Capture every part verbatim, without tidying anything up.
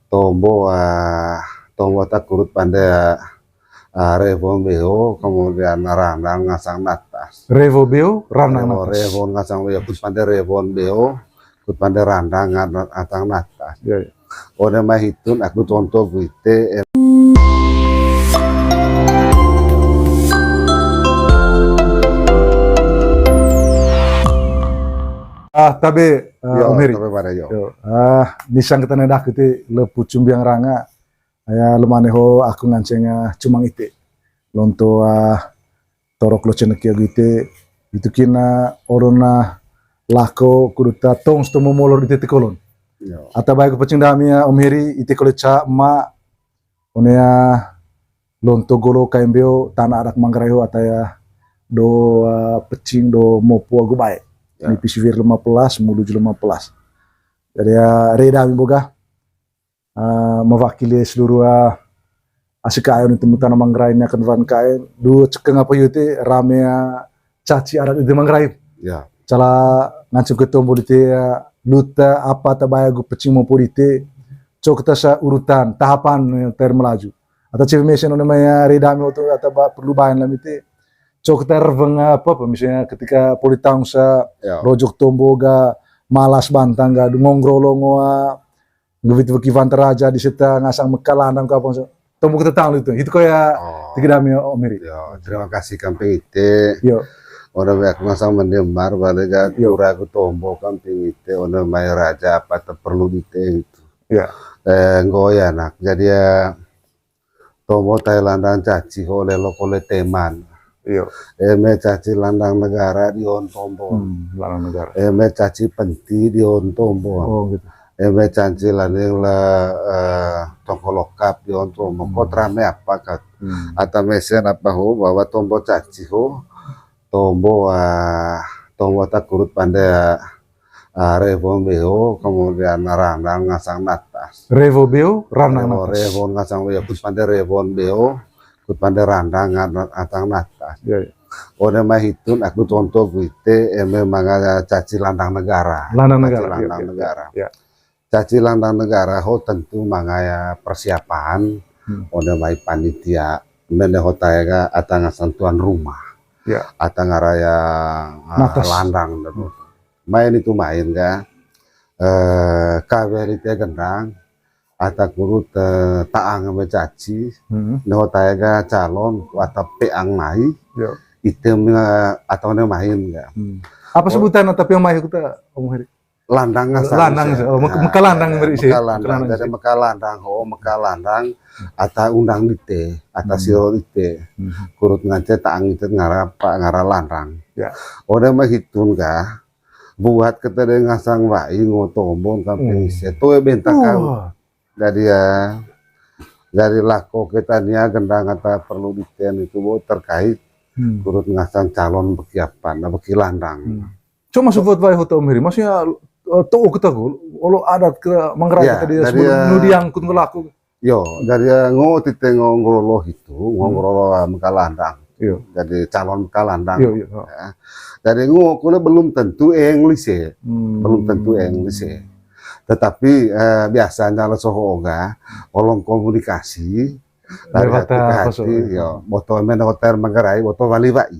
Tombo, ah, tombo ta kudut pande, ah, rewo beo, kemudian randang ngasang natas. Rewo beo, randang natas. Rewo ngasang beo, kudut pande rewo beo, kudut pande randang ngasang natas. Iya, iya. One mai hitun aku contoh gu ite. Ah, tabe, ah, Om Heri. Tabe pada, yo. Yo. Ah, nisang kita nedak ite lepu cumbiang ranga. Aya lemane ho aku nganceng, ah, cumang ite. Lonto, ah, torok lo cenek ya gu ite. Itu kina orona lako kudu ta tong sto momolor ite tikolon. Yo. Ata bae ku pecing dami ya Om Heri, ite kole ca ma one ya lonto golo kain beo tana adat Manggarai ho ata ya do, ah, pecing do mopo agu bae. Ya. Nipis wir lima belas, mulu ju lima belas. Jadi ya reda mi boga. Ah, mewakili seluruh, ah, asik kain itu mutana Manggarai ni akan van kain. Du cekeng apa yuti rame, ah, caci adat itu Manggarai. Ya. Cala nganceng ke tombo dite, ah, luta apa ta bae gu pecing mopo dite. Cok ta sa urutan, tahapan, eh, ter melaju. Ata cewe mesen one mai, ah, reda mi oto ata ba perlu baen lam ite. Cok ta reveng apa, apa misalnya ketika poli taung sa rojok tombo ga malas bantang ga du ngongrolo ngo, ah, Gewit weki Vanta Raja di seta ngasang meka landang ka apa. Tombo kita tahu itu. Itu kayak tiga dami Om Heri. Yo, terima kasih kamping ite. Yo. Orang banyak ngasang mendemar balik ga ura ku tombo kamping ite, orang mai raja apa te perlu dite itu. Ya. Eh, nggo ya nak. Jadi ya tombo tai landang caci ho lelo kole teman. Iyo. Eme caci landang negara di on tombo. Hmm, landang negara. Eme caci penti di on tombo. Oh, gitu. Eme caci landing la, eh, tongkolokap di on tombo. Hmm. Kot rame apa kat? Hmm. Ata mesen apa ho bahwa tombo caci ho. Tombo, ah, tombo ta kudut pande, ah, ah, rewo beo, kemudian randang ngasang natas. Rewo beo, randang natas. Rewo ngasang beo, kudut pande rewo beo, kudut pande randang nga-, ngasang natas. Ya, ya. One mai hitun aku contoh gu ite, eme manga caci landang negara. Landang negara, caci landang negara. Ya. Caci landang negara ho tentu manga ya persiapan, hmm, one mai panitia, mene ho tae ga ata ngasang tuan rumah. Ya. Ata ngara ya, ah, natas, landang dan, hmm, main itu main ga, eh, kawe ite gendang, ata kudut, eh, taang eme caci, hmm, ne ho tae ga calon, ata peang mai, ya, ite me-, ata ne main ga. Hmm. Apa sebutan ata peang mai kita, Om Heri? Landang ngasang. Landang, oh, meka landang beri sih. Meka landang. Jadi meka landang, oh, meka landang. Ata undang dite, ata siro dite. Hmm. Kudut ngance taang ite ngara apa, ngara landang. Ya. Ode mah hitun ga, buat kita de ngasang wai ngo tombon kampung ise. Toe bentak kau. Jadi ya, jadi lako kita nia gendang ata perlu diten itu bo terkait kudut ngasang calon beki apa, nah, beki landang. Hmm. Cuma sebut wae hoto Om Heri, maksudnya, eh, to'o kita ku, olo adat ke Manggarai kita dia sebelum nu diangkut ngelaku. Yo, jadi, eh, ngo tite ngo ngrolo hitu, ngo ngrolo, eh, meka landang. Iyo. Jadi calon meka landang. Iyo, iyo. Ya. Jadi ngo kule belum tentu eng lise. Hmm. Belum tentu eng lise. Tetapi, eh, biasanya le soho oga, olong komunikasi, dari hati ke hati, yo, boto men hotel Manggarai, boto wali wai.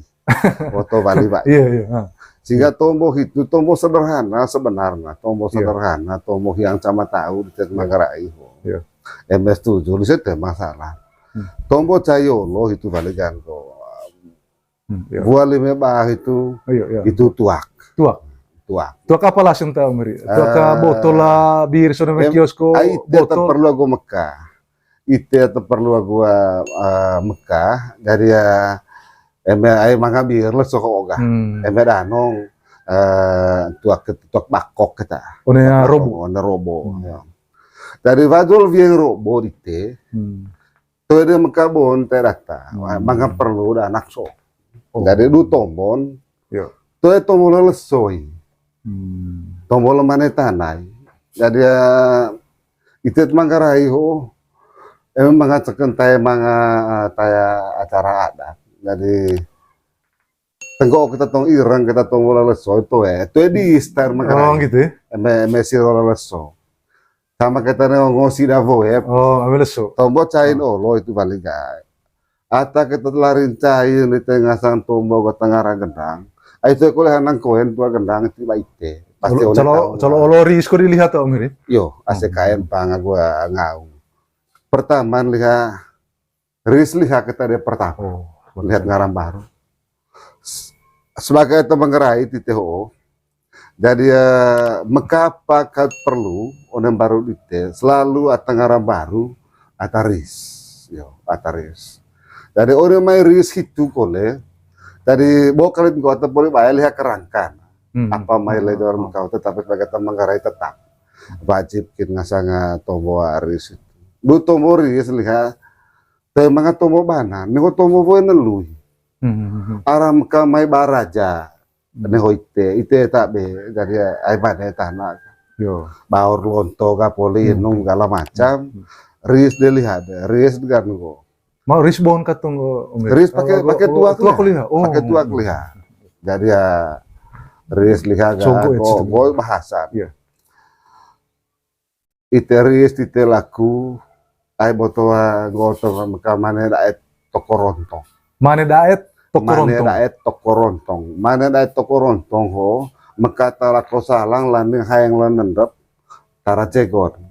Foto Bali, Pak. Iya, iya, ha. Sehingga tombo hitu, tombo sederhana sebenarnya, tombo sederhana, tombo yang sama tahu di Manggarai. Iya. M S tujuh, di situ masalah. Hmm. Tombo cayolo itu balik ganggu. Hmm, iya. Buah lime bah itu, itu tuak. Tuak. Tuak. Tuak apa lah senta meri? Tuak, eh, botol lah, bir, sono em-, kios ko, ai, botol. Perlu aku Mekah. Ite ate perlu agu, eh, meka, jadi, eh, eme ai manga bir le soho oga. Hmm. Eme danong, eh, tuak ke-, tuak bakok kita. One robo. One robo, ya. Jadi wajol wie robo dite. Hmm. Toe de meka bon te data. Hmm. Manga perlu da anak so. Oh. Jadi du tombon. Yo. Toe tombo lelesoi. Hmm. Tombo lemane tanai. Jadi, eh, ite Manggarai ho, emang manga ceken tae manga, eh, taya acara adat. Jadi, tenggo kita tong ireng, kita tong leleso itu, eh, itu di star Manggarai. Oh, gitu ya? Eme, eme siro leleso. Sama kita ne ngosi da voep. Oh, ambil lesu. Tombo cain olo itu balik, guys. Ata kita telarin cain di tengah sang tombo ke tengah gendang. Ai itu kuliah nang koen tua gendang itu baik teh. Pasti oleh calo, tahu. Calo olo riis ko dilihat, Om Heri? Yo, ase kaen pang gua ngau. Pertama lihat riis lihat kita dia pertama. Oh, lihat ngarang baru. S-, sebagai teman gerai di T H O, jadi, eh, mekapa kat perlu onem baru dite, selalu ata ngarang baru, ata riis. Yo, ata riis. Jadi, onem mai riis hitu kole. Jadi, bo kalit ko ata poli bae lihat kerangkan. Hmm. Apa mai ledor mekau, tetapi sebagai teman gerai tetap wajib kin ngasanga tombo riis itu. Du tombo riis lihat, te manga tombo bana, nego tombo boe nelui. Hmm. Aram ka mai baraja. Neho ite, ite tabe, jadi ai bane tana. Yo. Baor lonto ga poli nung segala macam. Hmm. Riis de lihat, riis dengan go. Mau riis bon katung, Om Heri? Riis pakai, pakai tuak lihat. Oh. Pakai tuak lihat. Jadi ya riis lihat ga go, go bahasan. Iya. Ite riis, ite laku, ai boto, ah, nggo to meka mane daet toko rontong. Mane daet toko rontong. Mane daet toko rontong. Mane daet toko rontong ho, meka tara ko salang landing haeng lan nendep, tara cegon.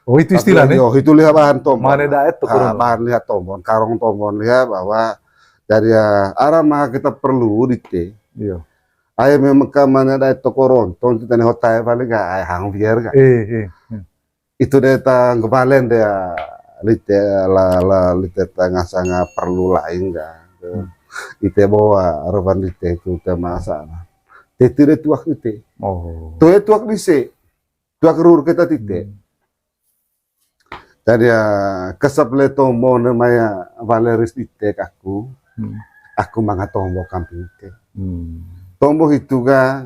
Oh, itu istilah nih? Yo, itu lihat bahan tombon. Mane daet toko rontong. Bahan lihat tombon, karong tombon lihat bahwa dari, ah, arah mah kita perlu dite. Iya. Ai memang ka mane daet toko rontong, kita ne hotai balik ga, ai hang biar ga. Eh, eh, eh. Itu de ta ngebalen de, ah, lite la, la, lite ta ngasanga perlu lain ga. Hmm. Ite bawa reban lite itu te masalah. Tete de tuak ite. Oh. Toe tuak dise. Tuak rur kita tite. Hmm. Jadi, ah, kesep le tombo ne maya Valeris ite aku. Hmm. Aku manga tombo kamping ite. Hmm. Tombo hitu ga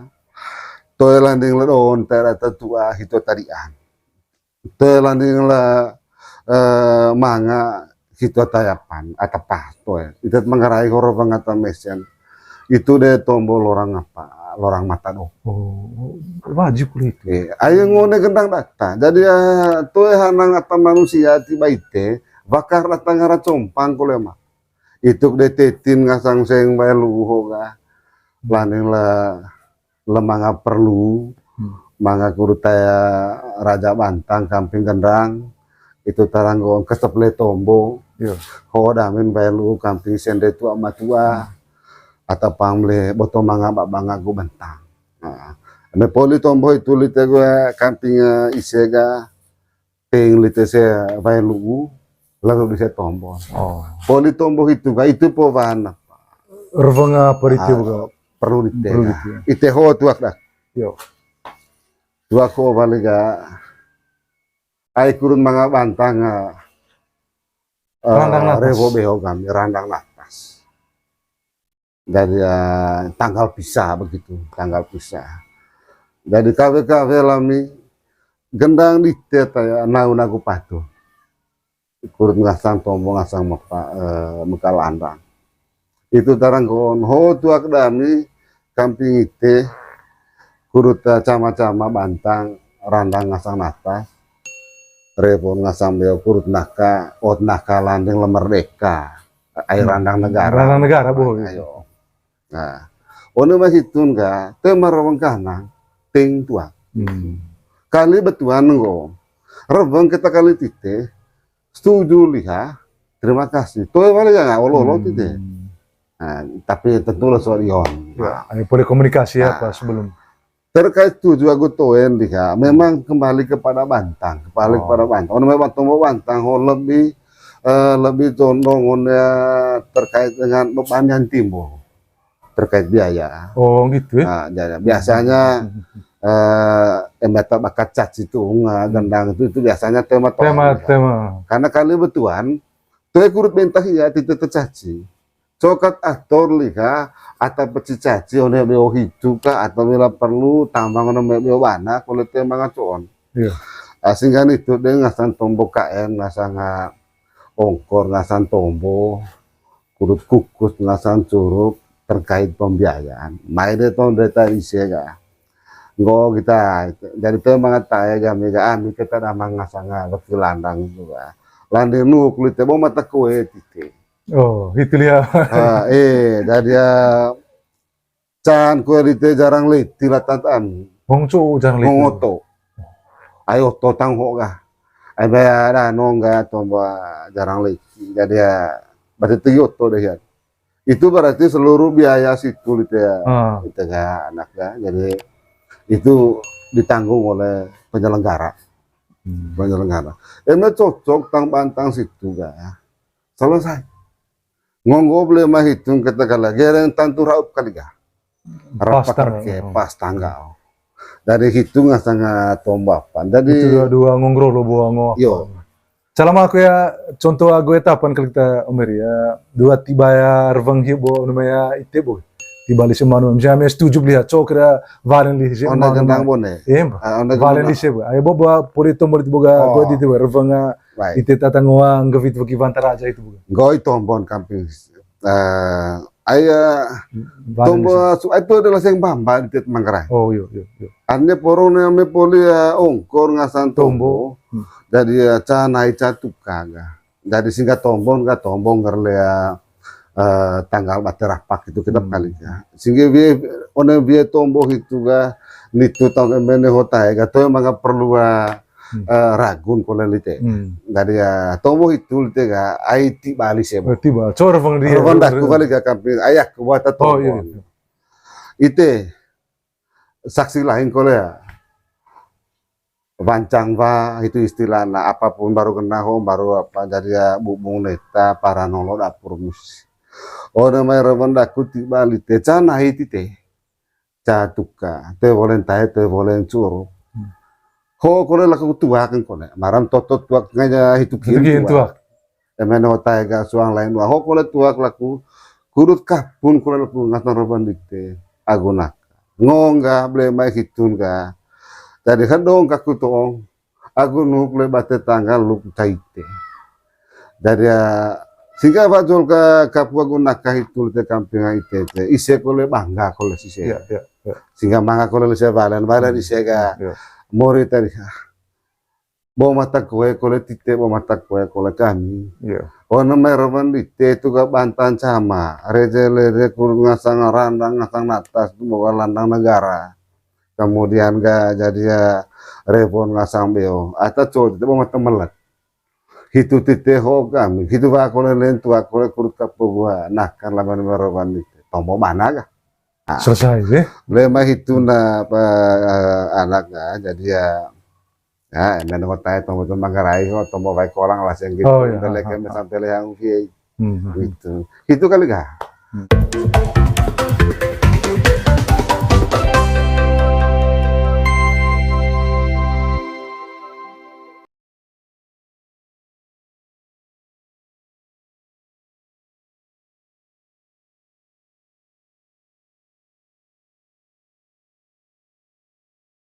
toe landing le don tera tetua hitu tadian. Te landing la, eh, manga hitu atayapan, atapa, toe. Ite manggarai horo bangata mesen. Itu de tombo lorang apa, lorang mata do. Oh, wajib kulit. Eh, ayo ngone gendang data. Jadi, eh, toe hanang ata manusia tiba ite, bakar data ngara compang kulema. Itu de tetin ngasang seng bae luho ga. Landing la le manga perlu, hmm, manga kuru taya raja bantang kamping gendang, itu taranggo kesep le tombo. Iya. Ho damin bae lu kamping sende tua matua. Hmm. Ata pang le boto manga babanga gu bentang. Nah, me poli tombo itu lite gue kamping, eh, ise ga. Ting lite se bae lu'u, lalu di se tombo. Oh. Poli tombo hitu ga, itu po bahan apa? Reveng apa itu ga? Perlu dite. Perlu dite. Ite ho tuak dah. Yo. Tuak ho balik ga. Ai kurun manga bantang, eh, randang natas. Revo beho kami, randang natas. Dari, eh, tanggal pisah begitu, tanggal pisah. Dari kawe-kawe lami gendang dite taya nau nagu patu. Kurut ngasang tombo ngasang mepa, eh, meka landang. Itu tarang kon ho tuak dami kamping ite kurut, eh, cama-cama bantang randang ngasang natas. Repon ngasang beo kurut naka, ot naka landing le merdeka. Ai randang negara. Randang negara, boh. Ayo. Nah, one ma hitun ka, te marawang kanang, ting tuak. Hmm. Kali betuan nggo. Rebeng kita kali tite, setuju liha, terima kasih. Toe wale ya nggak olo-olo tite. Hmm. Nah, tapi tentu lah soal ion. Ya, ayo boleh komunikasi apa sebelum. Terkait tujuh agu toen diha, memang kembali kepada bantang, kembali kepada bantang. Ono memang tombo bantang ho lebih, eh, lebih condong ono terkait dengan beban yang timbul terkait biaya. Oh, gitu ya. Nah, jadi biasanya, eh, embata bakat caci tuh, nggak gendang itu, itu biasanya tema, tema, tema. Karena kali betuan, toe kurut bentah ya, tite tercaci. Cokat ator liha, ata peci caci, one beo hitu ka, ata bila perlu, tambang one beo bana, kulit te mangacoon. Iya. Asing kan itu de ngasan tombo K M, ngasan nga ongkor, ngasan tombo, kurut kukus, ngasan curup, terkait pembiayaan. Mai de ton de tadi sia ka. Nggo kita, jadi te manga tae ga ami ga ami keta damang ngasanga beki landang itu ga. Lande nuk lite bo mata kue tite. Oh, itu lihat. Ah, eh, jadi ya, can kue lite jarang leti latan ami. Wong cu jarang leti. Wong oto. Ai oto tang ho ga. Ai baya danong ga tombo jarang leti. Jadi ya, berarti tegi oto deh ya. Itu berarti seluruh biaya situ lite ya. Ah. Lite ga anak ga. Jadi itu ditanggung oleh penyelenggara. Hmm. Penyelenggara. Eme cocok tang bantang situ ga. Selesai. Nggo bele mahitung kata kala gereng tantu raup kali ga. Pas tanggal. Pas tanggal. Dari hitung ngasanga tombo apan. Jadi itu dua, dua nggo rolo bo nggo. Yo. Selama aku ya, contoh aku ya tapan kali kita, Om Heri, ya, dua tiba ya reweng hio bo namanya ite bo. Tiba lise manu, misalnya setuju beli ya, cok kira valen lise. Ona manu gendang mana. Bone. Iya, Mbak. Ah, ona valen gendang. Lise bo. Ayo bo buat poli tombo itu boga, oh, buat itu bo, reweng, ah, baik. Ite tatanggoa nggak fit bagi bantar aja itu boga. Nggo itu tombon kamping. Eh, aya valen tombo lise. Su-, itu adalah yang bamba di Tet Manggarai. Oh, iya, iya, iya. Ane porong ne ame poli ya ongkor ngasang tombo. Tombo. Hmm. Jadi ya ca nai ca tuka ga. Jadi singga tombo ga tombo ngerle ya, eh, tanggal baterapak itu kita kali ya. Singga bia, one bia tombo itu ga nitu tong emene hotae ga to emang ga perlu, eh, ragun kole lite. Hmm. Jadi ya tombo itu lite ga ai tiba lise bo. Tiba cor bang dia. Reweng daku kali ga kamping ayak buat tombo. Oh, iya, iya. Ite saksi lain kole ya. Bancang ba, itu istilahna, apapun baru kena ho, baru apa, jadi ya bubung neta, para nolo dapur musi. Oh, namanya reweng daku tiba lite, ca nai tite. Ca tuka, te volen tae, te volen curu. Hmm. Ho kole laku tuak kan kole, maram totot tuak nganya hitu kin tuak. Emeno tae ga suang lain wah. Ho kole tuak laku, kudut kapun kole laku ngasang reweng dite, agu naka. Nggo ga, bele mai hitun ga. Jadi kan dong kaku toong, agu nuk le bate tanggal luk caite. Jadi ya, singga bajol ka kapu agu naka hitu te kamping ite te. Ise kole bangga kole sise. Iya, iya, iya. Singga manga kole lise valen, valen ise ga. Iya. Mori tadi. Bo mata kue kole tite, bo mata kue kole kami. Iya. Ono mai reweng dite tu ga bantan sama. Reje lere kur ngasang randang, ngasang natas, tu bawa landang negara. Kemudian ga jadi ya reweng ngasang beo. Ata co tite bo mata melet. Hitu tite ho kami. Hitu ba kole lentu, ba kole kurut kapu buah. Nah, kan laman reweng dite. Tombo mana ga? Ah. Selesai, ya? Bele mai hitu na apa, eh, anak ga. Jadi ya, ya, emang tae tombo tu Manggarai ho, tombo baik orang lah yang gitu. Oh, iya. Bele kami sampai lehang uki. Hmm, hmm. Gitu. Itu kali ga? Hmm.